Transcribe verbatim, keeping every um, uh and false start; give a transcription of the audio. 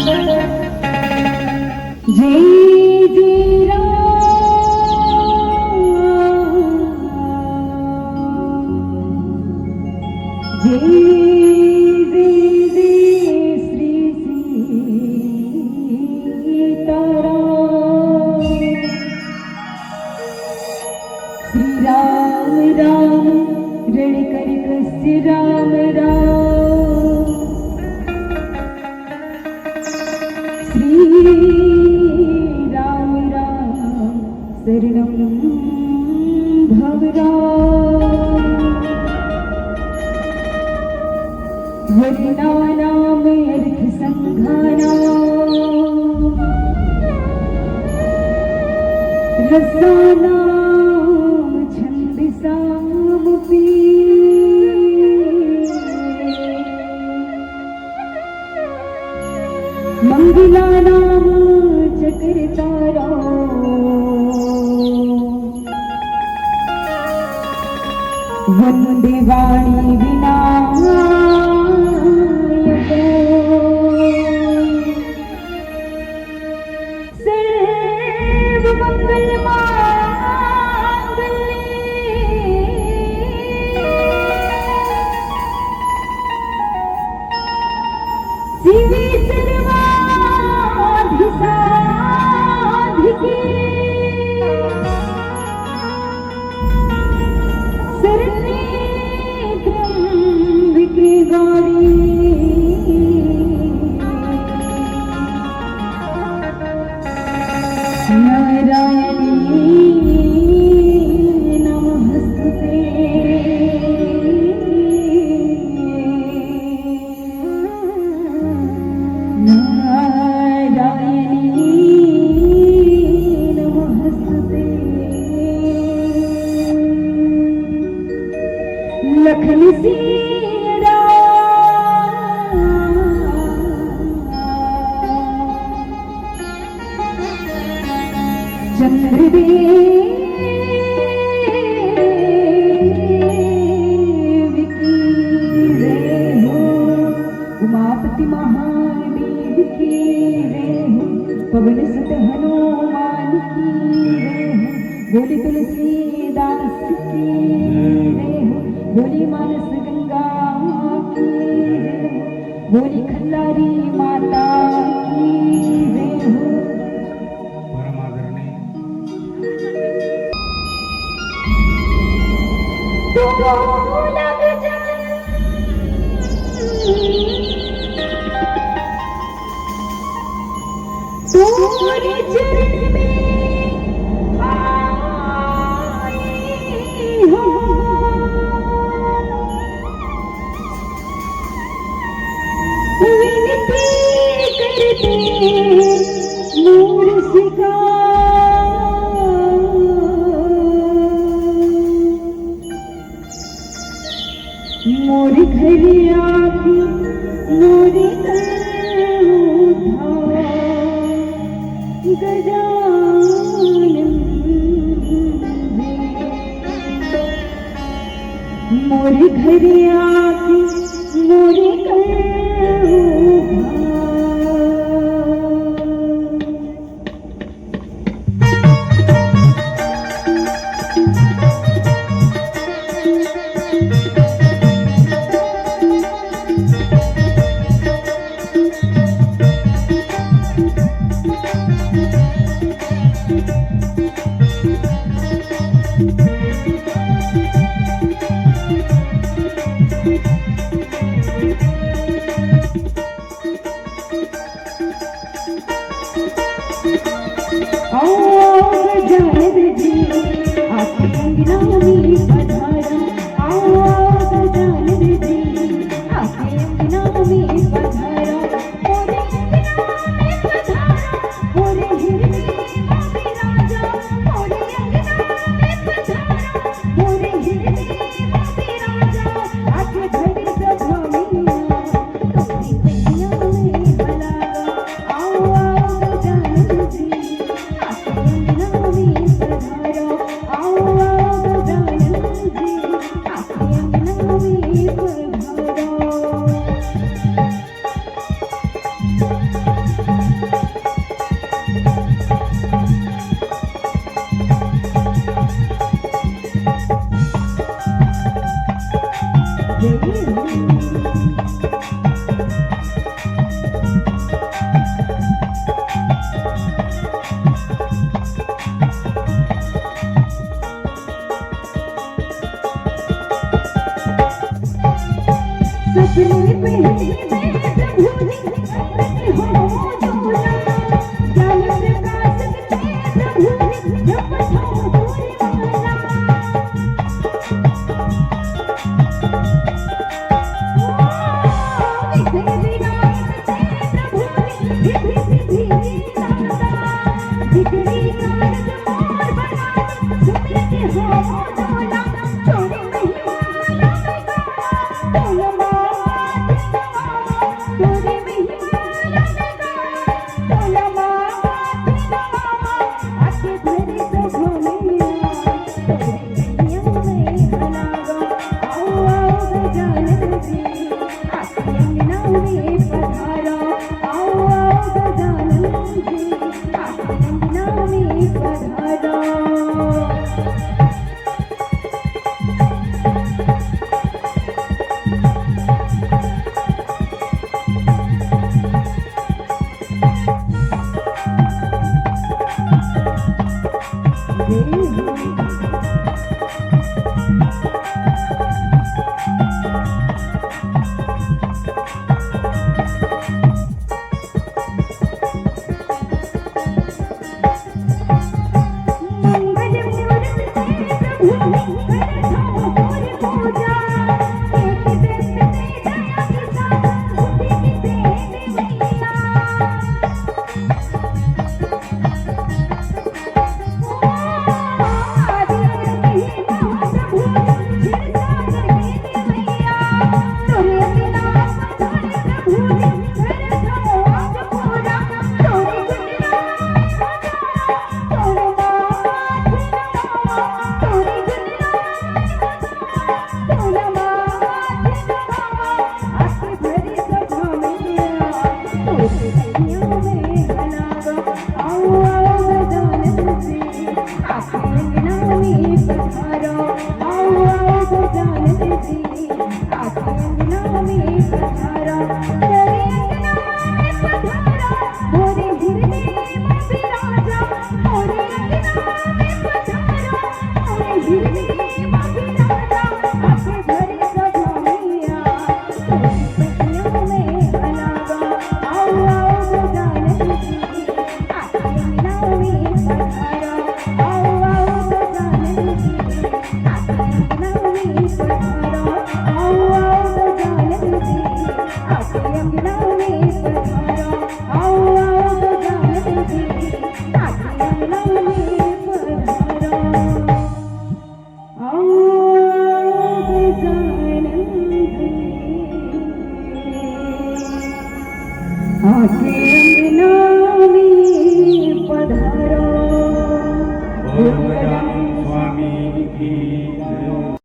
जय जय राम, जय जय जय श्री सीताराम। श्री राम राम रण कर कस्य राम राम। श्री राम राम शरणं भव राम। वर्णानाम अर्थ संघानाम रसानाम छंदसामपि। मंगलानां च कर्ता राम। वंदे वाणी विनायक। सर्व मंगल मांगल्ये शिवे सर्वार्थ साधिके शरण्ये त्र्यंबके गौरी नारायणी नमोस्तुते। नारायणी नमोस्तुते। लखन सिया राम। चंद्रदेव की जय हो, उमापति महादेव की जय हो, पवन सुत हनुमान की जय हो, बोली तुलसीदास की जय हो, बोली मानस गंगा की जय हो, बोली खल्लारी माता की जय हो। परम आदरणीय तोरे चरण में आई हो। विनती करते मोर शिकार। मोर घर आके मोर कर उद्धार गजानन। मोर घर आके मोर कर उद्धार। स्वामी की